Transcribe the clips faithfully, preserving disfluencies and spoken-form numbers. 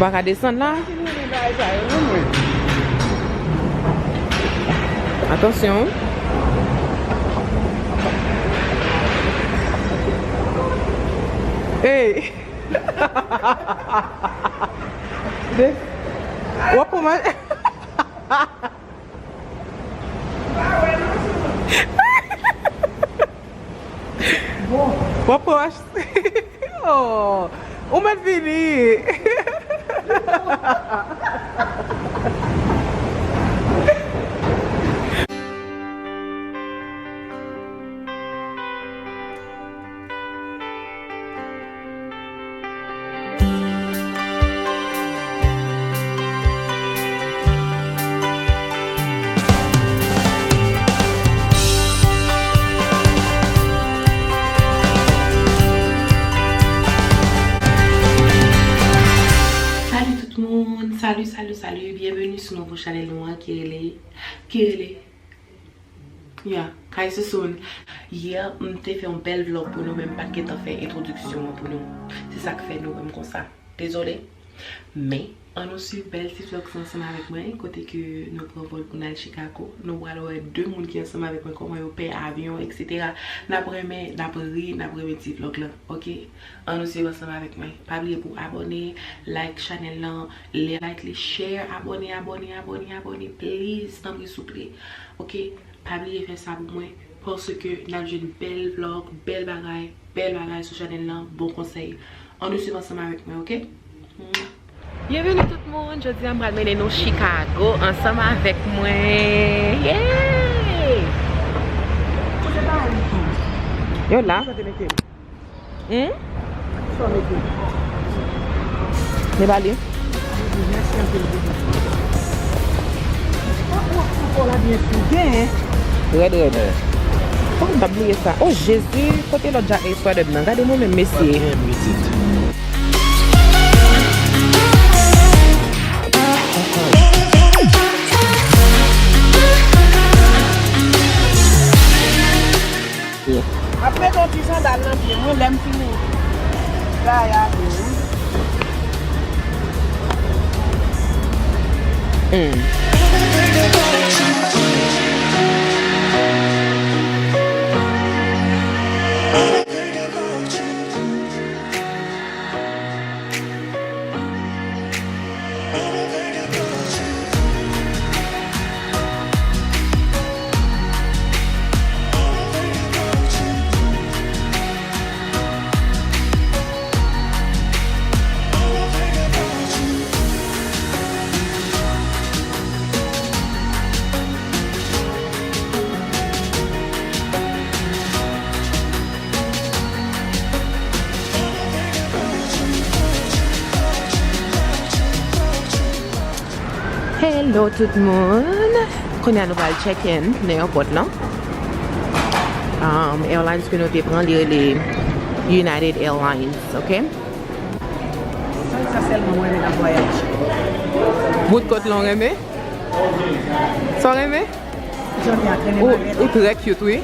Pa ka desann la. Atansyon. Hey! De- W ap pran manje. W ap pran manje. Oh, ou mèt vini. Salut tout moun, salut, salut, salut, bienvenue sou nouvo chanèl nou an ki rele, ki rele Ya, Kay Sousoun. Yè, m te fè yon bèl vlog pou nou, men m pa t gentan fè entwodiksyon an pou nou. Se sa k fè nou wè m konsa. Dezole. Men, ann nou swiv bèl ti vlog sa ansanm avèk mwen, kote ke nou pran vòl pou n al Chicago. Nou pral wè de moun ki ansanm avèk mwen, kòman yo pè avyon, et cetera. N ap renmen, n ap ri, n ap renmen ti vlog lan, oke? Ann nou swiv ansanm avèk mwen. Pa bliye pou abòne, like chanèl lan, like li, share, abòne, abòne, abòne, abòne, please, tanpri, souple. Oke? Pa bliye fè sa pou mwen, paske n ap jwenn bèl vlog, bèl bagay, bèl bagay sou chanèl lan, bon konsèy. Ann nou swiv ansanm avèk mwen, oke? Byenveni tout moun, jodi a m pral mennen nou Chicago ansanm avèk mwen. Yeah! Yo la. Hmm? Sa w mete? Li ba li. Mèsi anpil, bebe. Oh, oh, oh, oh, la byen fouge, hein? Rèd, rèd. Oh, m t ap bliye sa. Oh, Jezi, kote lòt Jack Ace Swadub nan? Gade mwen menm, mesye. Ap mete yon ti sandal nan pye mwen lè m fini gaya vre wi. Hmm. Hello tout moun. Kounye a nou pral check in nan airport lan. Um, airlines ke nou te pran, li rele United Airlines, ok? Sa sèlman mwen renmen nan vwayaj. Bout kot lan renmen? Sa w renmen? Ou, ou trè cute, wi.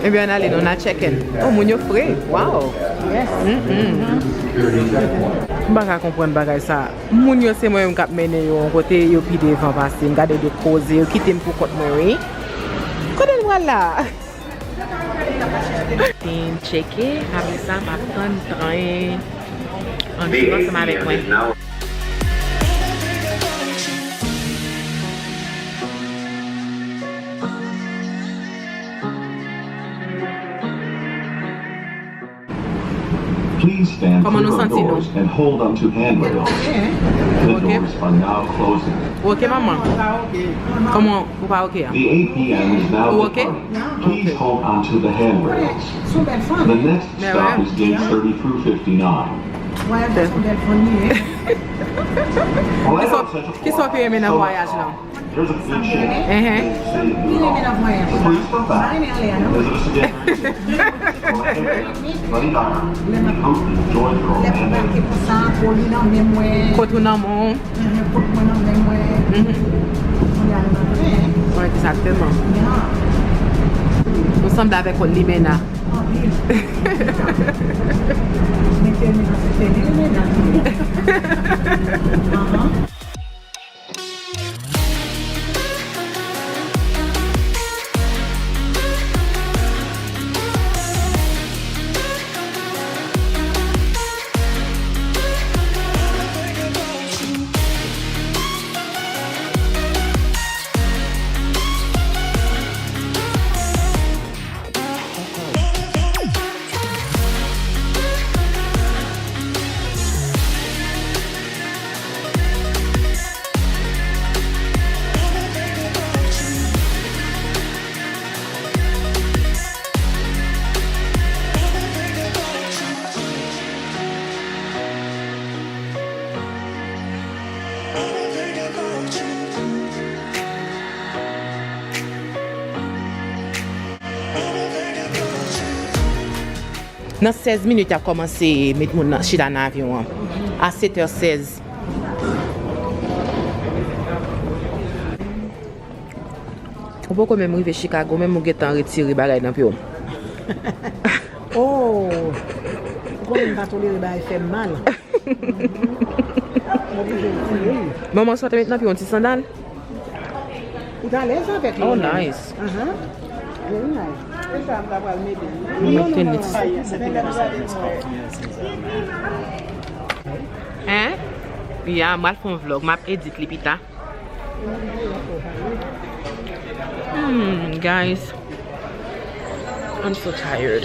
Ebyen, ann ale, nou na check in. Oh, moun yo fre. Wow. Yes. Mm-mm. M pa ka konprann bagay sa. Moun yo, se mwen menm k ap mennen yo yon kote, yo pi devan pase m. Gade de koze, yo kite m pou kont mwen, wi. Kote l pral la? Fin tcheke, apre sa, m ap tann tren. Ann swiv ansanm avèk mwen. Please stand clear of doors and hold onto handrails. The doors are now closing. Ok, manman. Kòman ou pa ok a? The A P M is now departing. Please hold onto the handrails. The next stop is gate thirty through fifty-nine. Vwayaj la se yon bèl fanmi, hein? Kisa w pi renmen nan vwayaj lan? Sa m renmen? Sa m pi renmen nan vwayaj la. Lè m ap, lè m ap debake konsa, kò li nan men mwen. Kò tou nan men w. Mhm, kò mwen nan men mwen. Mhm. Kounye a nou nan tren. Wi, egzakteman. Ya. Ou sanble avèk Limena. Anpil. Men tèlman se tèlman, men Nan sèz minit, y ap kòmanse met moun nan, chita nan avyon an. A sèt è sèz. Ou poko menm rive Chicago, menm ou gentan retire bagay nan pye w. Oh! Ou konnen m pa tolere bagay fè m mal. M oblije retire l. Manman, sa w te met nan pye w yon ti sandal? Ou t alèz avèk li. Oh, nice. Aha. Very nice. Se sa m ta pral mete. Mwen mete nèt. Hein? Yeah, m pral fè yon vlog. M ap edit li pita. Hmm, guys, I'm so tired.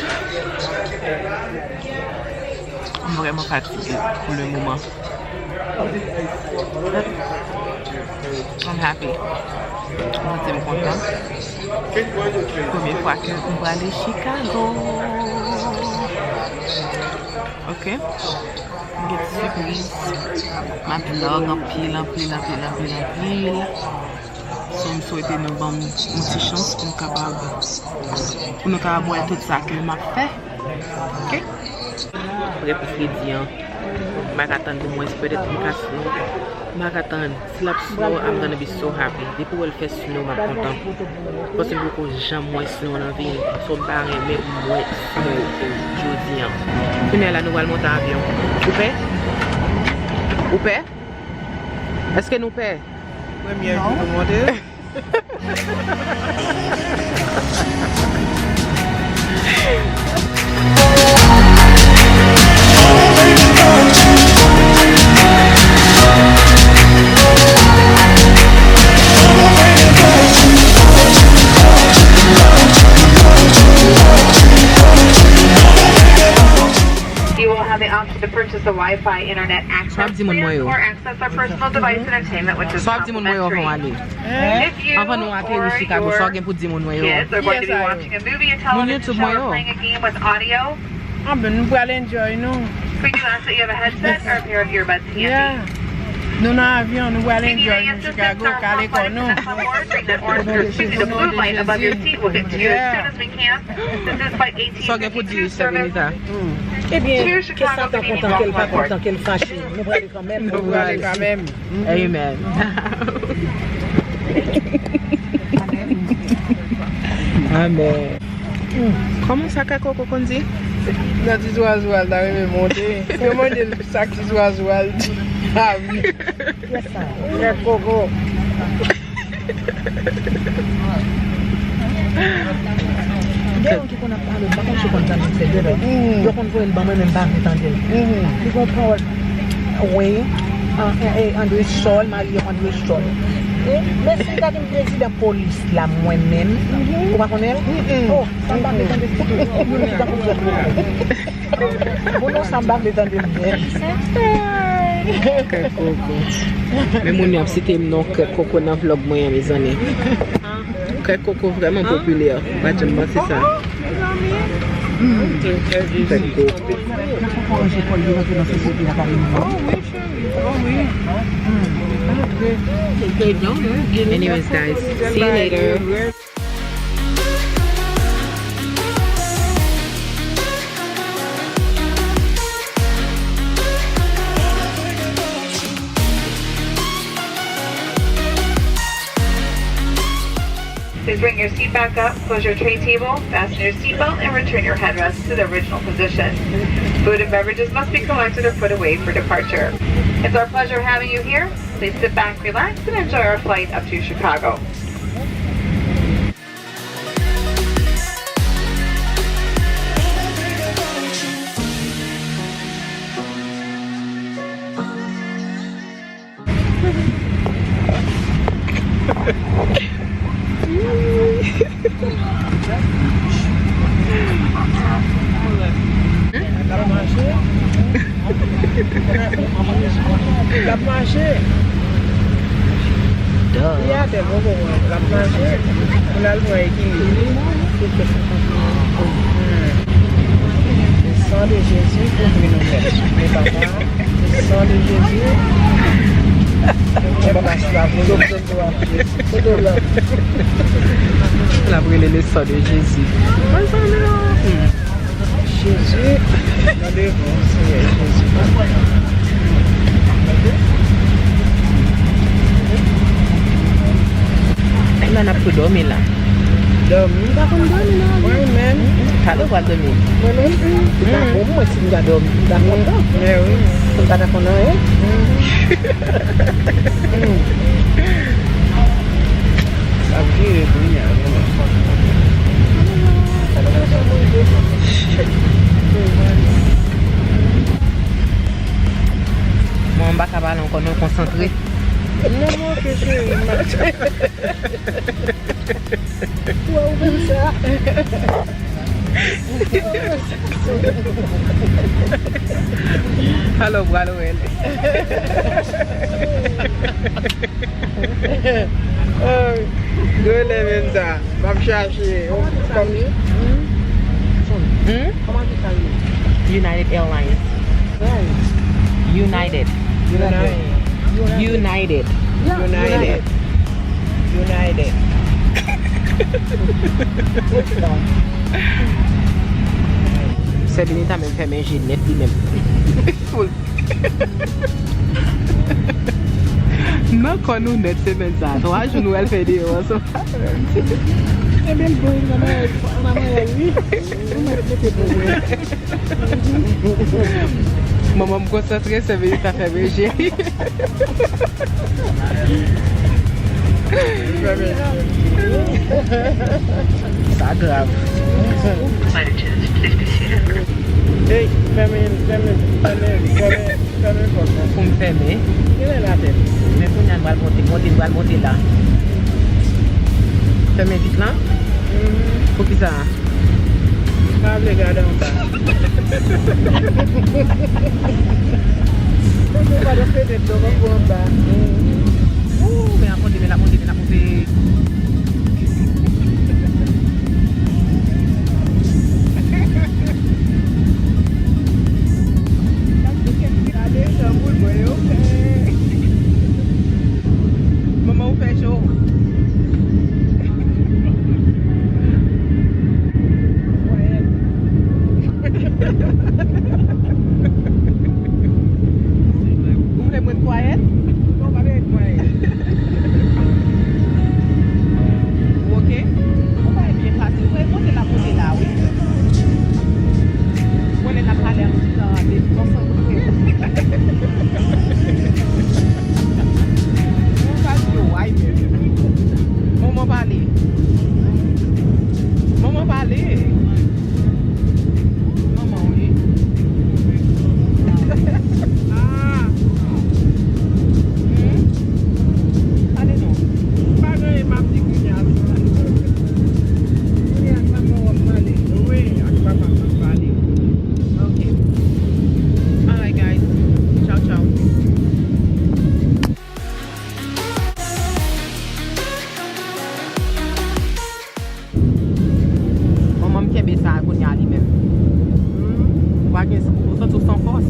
M vrèman fatige pou le moman. I'm happy. Mwen santi m kontan. Premye fwa ke m prale Chicago. Ok. M gen ti sipriz. M ap vlog anpil, anpil, anpil, anpil, anpil. So, m swete nou ban m yon ti chans pou m kapab, pou nou kapab wè tout sa ke m ap fè. Ok? Prè pou fredi an. M pa ka tann pou m wè si petèt m ka snow. M pa ka tann. Si l ap snow, I'm gonna be so happy. Depi w wè l fè snow, m ap kontan. Paske m poko janm wè snow nan vi m. So, m pa renmen pou m wè snow jodi an. Kounye a la, nou pral monte avyon. Ou pè? Ou pè? Èske nou pè? Premye jou nou monte. You will have the option to purchase a Wi-Fi internet access plan or access our personal device entertainment, which is complimentary. If you or your kids are going to be watching a movie, a television show, or playing a game with audio, we do ask that you have a headset or a pair of earbuds handy. Nou nan avyon, nou pral enjoy, nou Chicago, kale kò nou. Excuse me, the blue light above your seat will get to you as soon as we can. This is flight eighteen fifty-two service. Ebyen, ke Satan kontan, ke l pa kontan, ke l fache, nou prale kanmenm. Nou prale kanmenm. Amen. Amen. Kòman sa Kèk Koko konn di? Nan ti zwazo a l ta renmen monte. Yo mande l sa ki zwazo a l di. Ah wi. Kèk Koko. Gen yon ki konn ap pale, m pa konn si w konn tande l, se de lè. Yo konn voye l ban mwen, men m pa vle tande l. Li gon pawòl. Wi. An, e, e, André Sol, marye André Sol. E, men si m ta vin prezidan polis la, mwen menm, ou pa konnen l? Oh, sa m pa vle tande. Moun nan sa m pa vle tande l nèt. Kèk Koko. Men moun yo ap site m non Kèk Koko nan vlog mwen an, mezanmi. Kèk Koko vrèman popilè. M pa t janm panse sa. Kèk Koko. Anyways, guys, see you later. Please bring your seat back up, close your tray table, fasten your seatbelt, and return your headrest to the original position. Food and beverages must be collected or put away for departure. It's our pleasure having you here. Please sit back, relax, and enjoy our flight up to Chicago. L ap mache. Li atè, bon, bon, bon. L ap mache. Pou l al pran ekilib. Hmm. Le sang de Jésus, kouvri nou nèt. Men papa, le sang de Jésus. Fè plas la pou nou. L ap rele le sang de Jésus. Mezanmi, non. Hmm. Jezi, nan devan, Senyè Jezi. Nan ap tou dòmi la. Dòmi? M pa konn dòmi non. Mwen menm. Talè w pral dòmi. Mwen menm, m pa konn mwen si m ka dòmi. M pa konn non. Mwen wi. M pa ta konn anyen. Ap vire kounye a. Mwen, m pa ka pale ankò non, konsantre. Non, mwen oke, cheri, m ap Wè, ou menm sa. Alò, pral wè l. Ay, dwe lè menm sa. M ap chache. Kòman di sa ye? Hmm? Kòman di sa ye? United Airlines. United. United. United. United. Sè Benita menm fèmen je nèt li menm. Pou l Nan kò nou nèt semèn sa a. Twa jou nou al fè deyò ansanm. Ebyen l bon, manman, manman, wi. Manman, mete bon. Manman m konsantre, sè Benita fèmen je. Sa grav. Hey, fèmen, fèmen, fèmen, fèmen, fèmen pòt la. Pou m fèmen? Kilè l atè? Men kounye a n pral monte, monte, n pral monte la. Fèmen vit lan? Mhm. Poukisa? M pa vle gade anba. Mwen pa nan fenèt non, m ap gwo anba. Ooh, men ap monte, men ap monte, men ap monte. Gade jan boul mwen yo fè. Manman ou fè cho. Ou vle mwen kwayèt? Non, pa vle kwayèt. Ou oke? Ou pa byen fasil. Ou monte la, monte la, wi. Mwen lè n ap pale an ti tan, de konsantre. Mwen pa di yo, ay, men. Manman pale. Manman pale. Manman, wi. Ah. Hmm? Pale non. Pa gen anyen m ap di kounye a. Kounye a ak papa w ap pale. Wi, ak papa m ap pale. Ok. Alright, guys. Ciao, ciao. Manman m kenbe sa a kounye a li menm. Ou pa gen, ou santi w san fòs.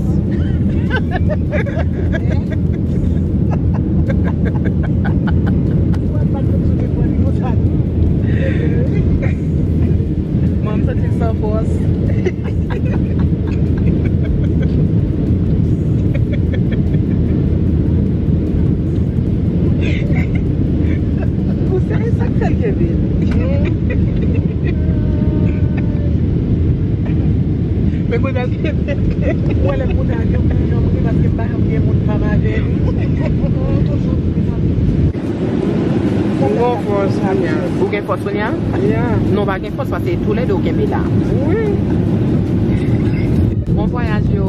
Manman m santi l san fòs. Ou sa, e sa k fè l kenbe l. Men kounye a l kenbe l. Ou wè lè moun nan gen moun nan moun paske m pa janm gen moun pa m avè l. Ou gen fòs kounye a. Ou gen fòs kounye a? Yeah. Non, pa gen fòs paske toulède w kenbe la. Wi. Bon vwayaj yo.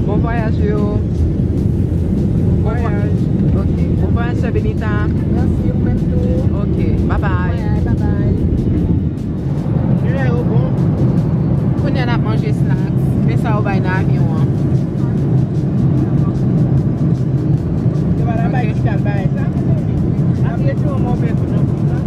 Bon vwayaj yo. Bon vwayaj. Ok. Bon vwayaj, sè Benita. Mèsi, ou menm tou. Ok. Bye bye. Bye bye. Kilè yo bon? Kounye a n ap manje snacks. Men sa yo bay nan avyon an. Yo pa ta bay ti kal bagay sa. Ap rete yon move kou nan bouch la.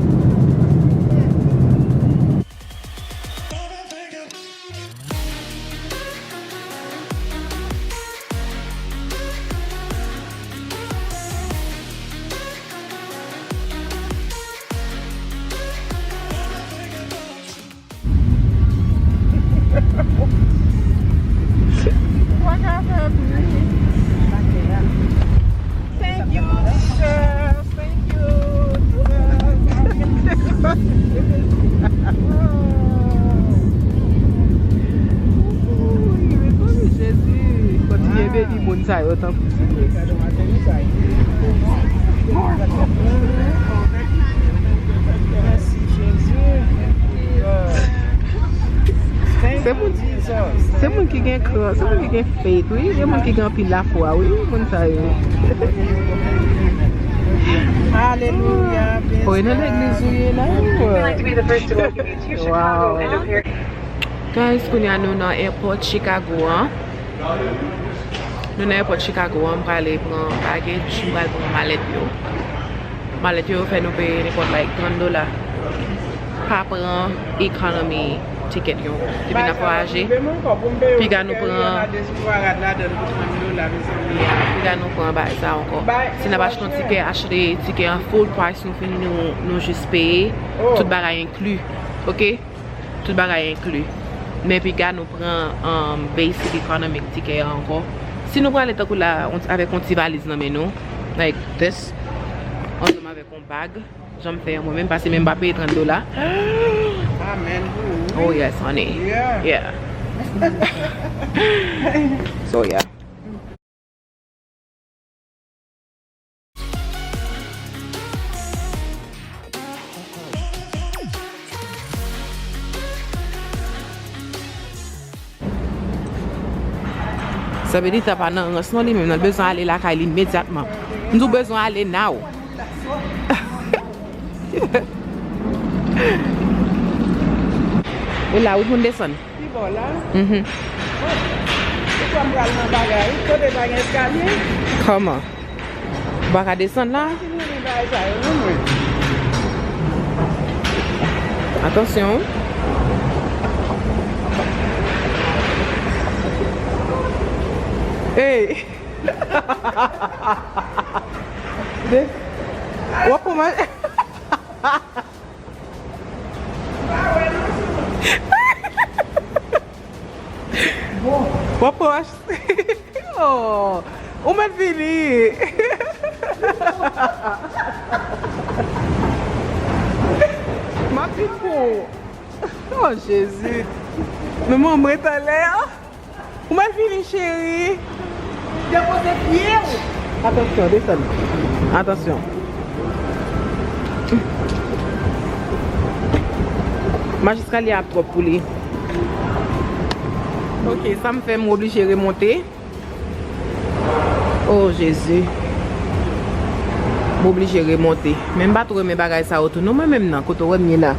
Thank you, Jesus. Thank you, Jesus. Ooh, mezanmi, Jezi. Kontinye beni moun sa yo tankou Jezi. Mèsi, Jezi. Se moun, se moun ki gen kran, se moun ki gen faith, wi. Se moun ki gen anpil lafwa, wi. Moun sa yo. Alelouya. Oy, nan legliz ou ye la, wi. Wow. Guys, kounye a nou nan airport Chicago an. Nou nan airport Chicago an, m prale pran baggage, m pral pran malèt yo. Malèt yo, yo fè nou peye nenpòt, like, trant dola. Pa pran economy ticket yo. Depi n ap vwayaje, piga nou pran, piga nou pran bagay sa ankò. Si n ap achte yon tikè, achte tikè an full price, nou fini, nou, nou jis peye. Tout bagay enkli. Oke? Tout bagay enkli. Men piga nou pran, um, basic economic ticket ankò. Si nou prale tankou la, on, avèk yon ti valiz nan men nou, like this, ansanm avèk yon bag, jan m fè an mwen menm, paske menm pa peye trant dola. Amen pou ou, wi. Oh yes, honey. Yeah. Yeah. So, yeah. Sabelita pa nan rans non li menm, nan bezwen ale lakay li imedyatman. M di w bezwen ale now. E la, ou konn desann. Ki bò la? Mhm. Ou kwè m pral nan bagay? Kote pa gen eskalye? Kòman? Ou pa ka desann la? Ki moun li bay sa yo, non, mwen? Atansyon. Hey! De, w ap pran manje. W ap pran mach-, oh, ou mèt vini. M ap vin pou ou. Oh, Jezi. Men mwen, mwen ret anlè a. Ou mèt vini, cheri. Depoze pye w. Atansyon, desann. Atansyon. Mach eskalye ap twòp pou li. Ok, sa m fè, m oblije remonte. Oh, Jezi. M oblije remonte. Men m pa twò renmen bagay sa yo tou. Non, mwen menm nan, kote w wè m ye la.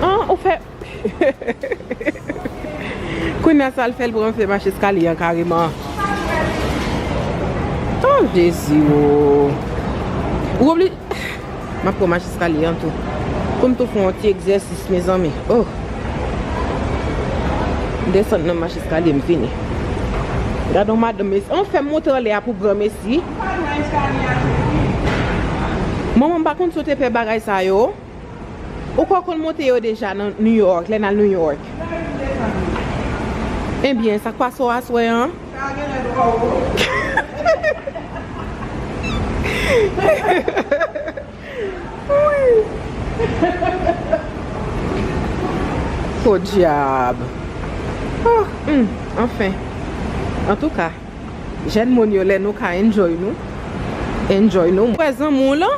An, ou fè Kounye a sa l fè, l pran fè mach eskalye an kareman. Oh, Jezi, oh. Ou obli-, m ap pran mach eskalye an tou. Pou m tou fè yon ti egzèsis, mezanmi. Oh. M desann nan mach eskalye, m vini. Gade yon madanm, mesi. An fè m monte anlè a pou granmesi. Manman, m pa konn si w te pè bagay sa yo. Ou kwè w konn monte yo deja nan New York, lè n al New York? Ebyen, sa k pase w aswè an? Wi. Podyab. Oh, hmm, anfen. Antouka, jèn moun yo, lè nou ka enjoy nou, enjoy nou. Mwen zanmi w lan.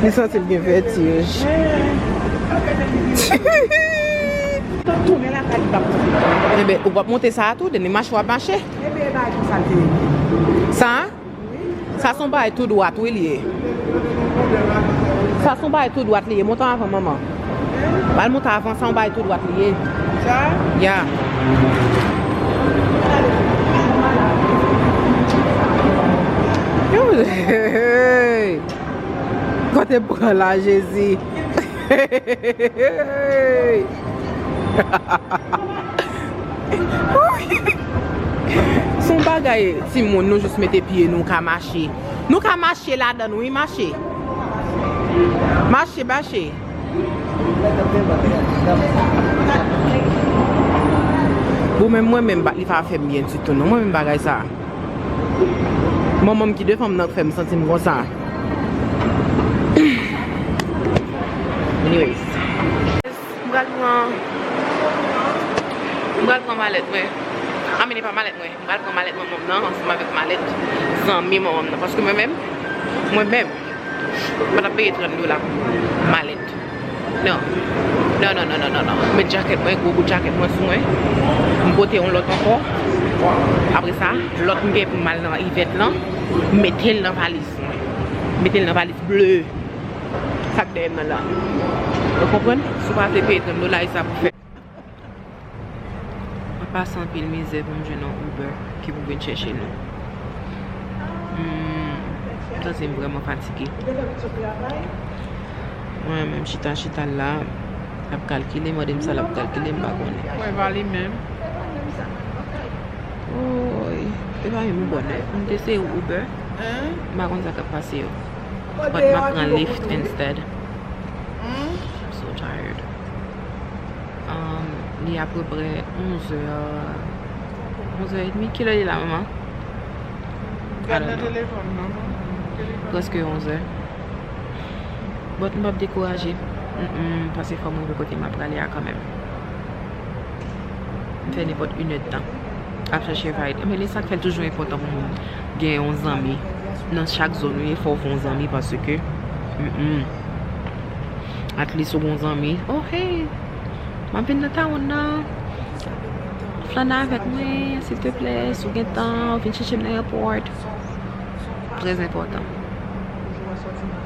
Li santi l gen vètij. Enben, ou p ap monte sa a tou, depi mache w ap mache. Sa a? Sa se yon bagay tou dwat, wi, li ye. Sa se yon bagay tou dwat, li ye. Monte anvan, manman. Al monte avan, sa se yon bagay tou dwat, li ye. Sa? Ya. Yo, hey. Kote pran la, Jezi? Se yon bagay, timoun, nou jis mete pye nou ka mache. Nou ka mache ladan, wi, mache. Mache, mache. Bon, men mwen menm, li pa fè m byen ditou, non. Mwen menm bagay sa. Manman m ki devan m nan k fè m santi m konsa. Anyways. M pral pran, m pral pran malèt mwen. Anben, e pa malèt mwen. M pral pran malèt manman m nan ansanm avèk malèt zanmi manman m nan. Paske mwen menm, mwen menm, m pa t ap peye trant dola pou malèt. Non. Non, non, non, non, non, non. M met jakèt mwen, gwo bout jakèt mwen sou mwen. M pote yon lòt ankò. Apre sa, lòt m gen pou m al nan Yvette lan, m mete l nan valiz mwen. M mete l nan valiz ble. Sa k dèyè m nan la. Ou konprann? Si w pa vle peye trant dola, e sa pou fè. Mwen pase anpil mizè pou m jwenn yon Uber ki pou vin chèche nou. Hmm, m santi m vrèman fatige. Mwen menm chita, chita la, l ap kalkile, mande m sa l ap kalkile, m pa konnen. Mwen pa li menm. Woy, e pa menm m konnen. M te se Uber, m pa konn sa k ap pase yo. But m ap pran Lyft instead. I'm so tired. Um, li apeprè onz è, onz è edmi. Kilè li la, manman? Gad nan telefòn nan, manman. Prèske onz è. But m p ap dekouraje. Mm, mm, paske fò m rive kote m ap prale a kanmenm. M fè nenpòt inèdtan ap chache ride. Men li sa k fè l toujou enpòtan pou moun gen yon zanmi. Nan chak zòn ou ye, fò w fè yon zanmi paske, mm, mm. At least ou gen yon zanmi. Oh, hey! M ap vin nan town nan. Flâne avèk mwen, silteplè, si w gen tan, vin chèche m nan airport. Trè enpòtan.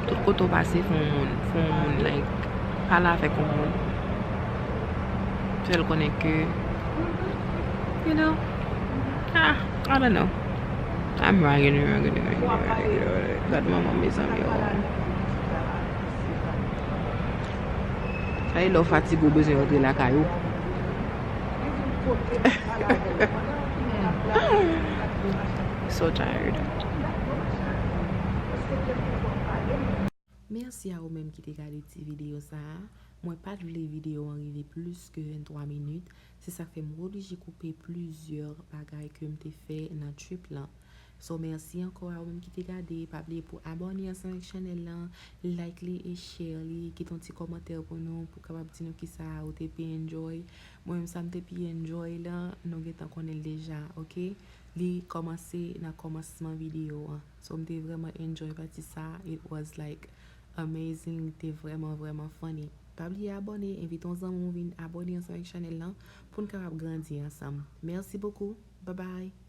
Tout kote w pase, fè yon moun, fè yon moun, like, pale avèk yon moun. Fè l konnen ke, you know, ah, I don't know. I'm raggedy, raggedy, raggedy, raggedy, raggedy. Gad manman, mezanmi, oh. Sa e lè w fatige, w bezwen rantre lakay ou. So tired. Mèsi a ou menm ki te gade ti videyo sa a. Mwen pa t vle videyo an rive plis ke venntwa minit. Se sa k fè m oblije koupe plizyè bagay ke m te fè nan trip lan. So, mèsi ankò a ou menm ki te gade. Pa bliye pou abòne ansanm ak chanèl lan, like li e share li. Kite yon ti kòmantè pou nou, pou kapab di nou kisa ou te pi enjoy. Mwen menm sa m te pi enjoy lan, nou gentan konnen l deja, oke? Li kòmanse nan kòmansman videyo an. So, m te vrèman enjoy pati sa. It was, like, amazing. Li te vrèman, vrèman funny. Pa bliye abòne, envite yon zanmi w vin abòne ansanm ak chanèl lan pou n kapab grandi ansanm. Merci beaucoup. Bye bye.